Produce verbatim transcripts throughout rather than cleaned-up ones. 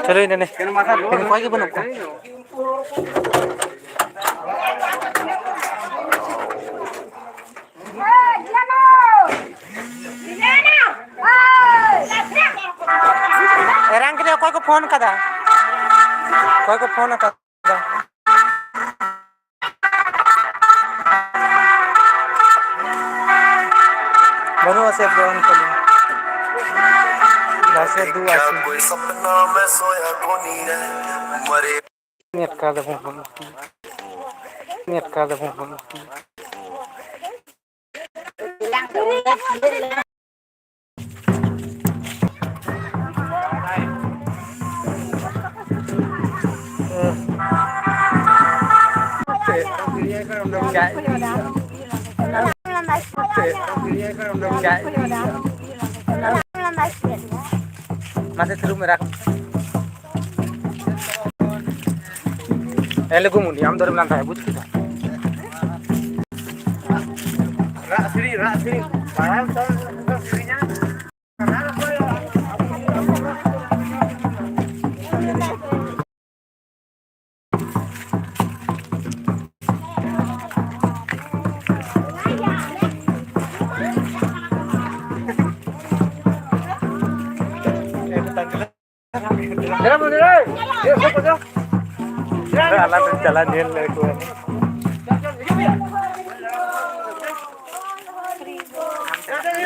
ᱪᱚᱞᱚ ᱤᱱᱟᱹ ᱱᱮ᱾ ᱚᱠᱚᱭ ᱜᱮ ᱵᱟᱹᱱᱩᱜ ᱠᱚᱣᱟ᱾ ᱮᱨᱟᱝ ᱠᱮᱫᱮ ᱚᱠᱚᱭ ᱠᱚ ᱯᱷᱳᱱ ᱠᱟᱫᱟ? ᱚᱠᱚᱭ ᱠᱚ ᱯᱷᱳᱱ ᱠᱟᱫᱟ? ᱵᱟᱹᱱᱩᱜᱼᱟ ᱥᱮ ᱫᱚ ᱚᱱᱠᱟ ᱫᱚ᱾ ᱵᱟᱥᱮ ᱫᱩ ᱟᱥᱤ᱾ ᱱᱮᱴ ᱠᱟᱨᱰ ᱫᱚ ᱵᱟᱝ ᱦᱩᱭᱩᱜ ᱠᱟᱱᱟ᱾ ᱱᱮᱴ ᱠᱟᱨᱰ ᱫᱚ ᱵᱟᱝ ᱦᱩᱭᱩᱜ ᱠᱟᱱᱟ᱾ ᱢᱟᱥᱮ ᱛᱷᱤᱨᱚᱜ ᱢᱮ, ᱨᱟᱜᱽ ᱢᱮ᱾ ᱮ ᱞᱩᱜᱩᱢᱩᱱᱤ, ᱟᱢ ᱫᱚ ᱚᱸᱰᱮᱢ ᱞᱟᱸᱫᱟᱭᱟ, ᱵᱩᱡᱽ ᱠᱮᱫᱟ? ᱨᱟᱜ ᱥᱤᱨᱤᱧ, ᱨᱟᱜ ᱥᱤᱨᱤᱧ᱾ ᱢᱟᱨᱟᱝ ᱥᱟᱶ ᱥᱮᱨᱮᱧᱟ᱾ ᱟᱞᱟᱝ ᱫᱚ ᱪᱟᱞᱟᱜ ᱧᱮᱞ ᱞᱮ ᱠᱚ᱾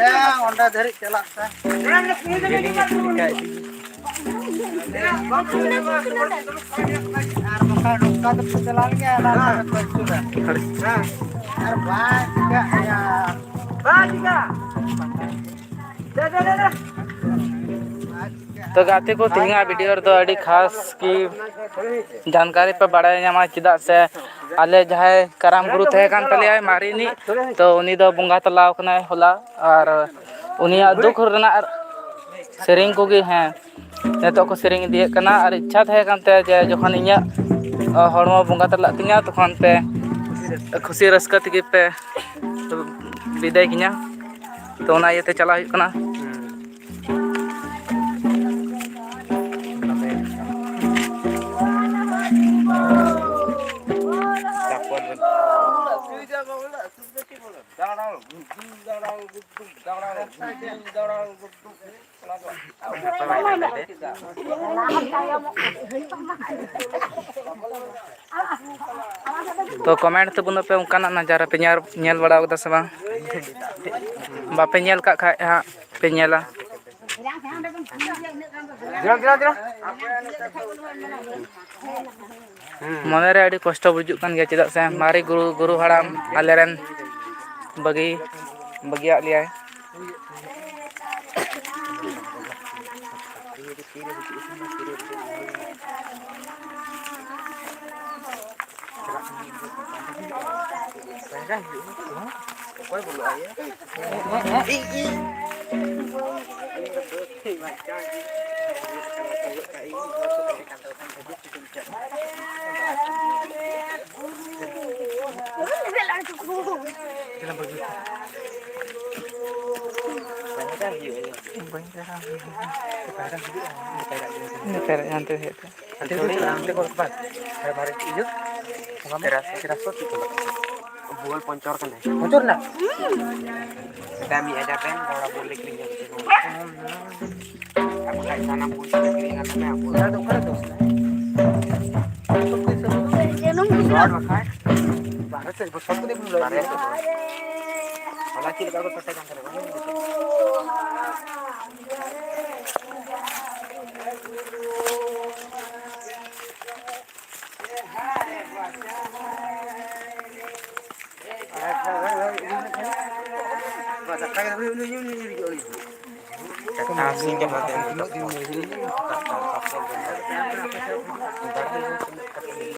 ᱦᱮᱸ, ᱚᱸᱰᱮ ᱫᱷᱟᱹᱨᱤᱡ ᱪᱟᱞᱟᱜ ᱯᱮ᱾ ᱟᱨ ᱵᱟᱠᱷᱟᱱ ᱱᱚᱝᱠᱟ ᱫᱚᱯᱮ ᱪᱟᱞᱟᱣ ᱜᱮᱭᱟ, ᱚᱱᱟ ᱫᱚ ᱯᱮ ᱟᱹᱪᱩᱨᱟ᱾ ᱟᱨ ᱵᱟᱭ ᱪᱤᱠᱟᱹᱜ ᱜᱮᱭᱟ᱾ ᱵᱟᱭ ᱪᱤᱠᱟᱹᱜ᱾ ᱛᱚ ᱜᱟᱛᱮ ᱠᱚ, ᱛᱮᱦᱮᱧᱟᱜ ᱵᱷᱤᱰᱤᱭᱳ ᱨᱮᱫᱚ ᱟᱹᱰᱤ ᱠᱷᱟᱥ ᱜᱮ ᱡᱟᱱᱠᱟᱨᱤ ᱯᱮ ᱵᱟᱲᱟᱭ ᱧᱟᱢᱟ, ᱪᱮᱫᱟᱜ ᱥᱮ ᱟᱞᱮ ᱡᱟᱦᱟᱸᱭ ᱠᱟᱨᱟᱢ ᱜᱩᱨᱩ ᱛᱟᱦᱮᱸ ᱠᱟᱱ ᱛᱟᱞᱮᱭᱟᱭ ᱢᱟᱨᱮ ᱨᱤᱱᱤᱡ, ᱛᱚ ᱩᱱᱤ ᱫᱚ ᱵᱚᱸᱜᱟ ᱛᱟᱞᱟᱣ ᱠᱟᱱᱟᱭ ᱦᱚᱞᱟ, ᱟᱨ ᱩᱱᱤᱭᱟᱜ ᱫᱩᱠ ᱨᱮᱱᱟᱜ ᱥᱮᱨᱮᱧ ᱠᱚᱜᱮ, ᱦᱮᱸ, ᱱᱤᱛᱚᱜ ᱠᱚ ᱥᱮᱨᱮᱧ ᱤᱫᱤᱭᱮᱫ ᱠᱟᱱᱟ᱾ ᱟᱨ ᱤᱪᱪᱷᱟ ᱛᱟᱦᱮᱸ ᱠᱟᱱ ᱛᱟᱭᱟ ᱡᱮ ᱡᱚᱠᱷᱚᱱ ᱤᱧᱟᱹᱜ, ᱚ, ᱦᱚᱲᱢᱚ ᱵᱚᱸᱜᱟ ᱛᱟᱞᱟᱜ ᱛᱤᱧᱟ, ᱛᱚᱠᱷᱚᱱ ᱯᱮ ᱠᱷᱩᱥᱤ ᱨᱟᱹᱥᱠᱟᱹ ᱛᱮᱜᱮ ᱯᱮ ᱵᱤᱫᱟᱹᱭ ᱠᱤᱧᱟ᱾ ᱛᱚ ᱚᱱᱟ ᱤᱭᱟᱹᱛᱮ ᱪᱟᱞᱟᱜ ᱦᱩᱭᱩᱜ ᱠᱟᱱᱟ᱾ ᱛᱚ comment ᱛᱟᱵᱚᱱ ᱯᱮ, ᱚᱱᱠᱟᱱᱟᱜ ᱱᱟᱡᱟᱨᱟ ᱯᱮ ᱧᱮᱞ, ᱧᱮᱞ ᱵᱟᱲᱟ ᱠᱟᱫᱟ ᱥᱮ ᱵᱟᱝ? ᱵᱟᱯᱮ ᱧᱮᱞ ᱠᱟᱜ ᱠᱷᱟᱡ ᱦᱟᱸᱜ ᱯᱮ ᱧᱮᱞᱟ᱾ ᱢᱚᱱᱮᱨᱮ ᱟᱹᱰᱤ ᱠᱚᱥᱴᱚ ᱵᱩᱡᱩᱜ ᱠᱟᱱ ᱜᱮᱭᱟ, ᱪᱮᱫᱟᱜ ᱥᱮ ᱢᱟᱨᱮ ᱜᱩᱨᱩ, ᱜᱩᱨᱩ ᱦᱟᱲᱟᱢ ᱟᱞᱮᱨᱮᱱ ᱵᱟᱹᱜᱤ, ᱵᱟᱹᱜᱤᱭᱟᱜ ᱞᱮᱭᱟᱭ᱾ ᱵᱟᱹᱧ ᱪᱟᱞᱟᱜᱼᱟ᱾ ᱱᱮᱛᱟᱨ ᱦᱟᱱᱛᱮ ᱦᱮᱡ ᱛᱮ᱾ ᱦᱟᱱᱛᱮ ᱠᱷᱚᱱ ᱪᱟᱞᱟᱜᱼᱟ, ᱦᱟᱱᱛᱮ ᱠᱷᱚᱱ ᱵᱟᱥ᱾ ᱟᱨ ᱵᱟᱨᱮ ᱤᱭᱟᱹ, ᱚᱱᱟ ᱢᱟ ᱛᱮᱨᱟᱥᱚ᱾ ᱛᱮᱨᱟᱥᱚ ᱪᱮᱫ ᱠᱚ ᱞᱟᱜᱟᱜᱼᱟ? ᱵᱳᱞ ᱯᱚᱧᱪᱚᱨ ᱠᱟᱱᱟ᱾ ᱯᱚᱧᱪᱚᱨ ᱨᱮᱱᱟᱜ? ᱫᱟᱢᱤ ᱟᱡᱟ ᱵᱮᱱ, ᱵᱚᱲᱟ ᱵᱳᱞ ᱞᱮ ᱠᱤᱨᱤᱧ ᱟᱹᱜᱩ ᱠᱮᱫᱟ᱾ ᱟᱨ ᱵᱟᱠᱷᱟᱡ ᱥᱟᱱᱟᱢ ᱵᱳᱞ ᱞᱮ ᱠᱤᱨᱤᱧ ᱟᱹᱜᱩ ᱢᱮ, ᱵᱳᱞ᱾ ᱚᱱᱟ ᱫᱚ ᱚᱠᱟᱨᱮ ᱫᱚᱥ ᱱᱟ? ᱡᱟᱹᱱᱩᱢ ᱜᱮ ᱵᱟᱨᱦᱮ ᱥᱮᱫ ᱵᱚᱥᱚᱱᱛ ᱠᱚ ᱫᱮᱠᱷ ᱞᱚ᱾ ᱵᱟᱨᱦᱮ ᱥᱮᱫ᱾ ᱦᱚᱞᱟ ᱪᱮᱫ ᱞᱮᱠᱟ ᱠᱚ ᱥᱚᱴᱮ ᱠᱟᱱ ᱛᱟᱦᱮᱱᱟ, ᱵᱟᱝ?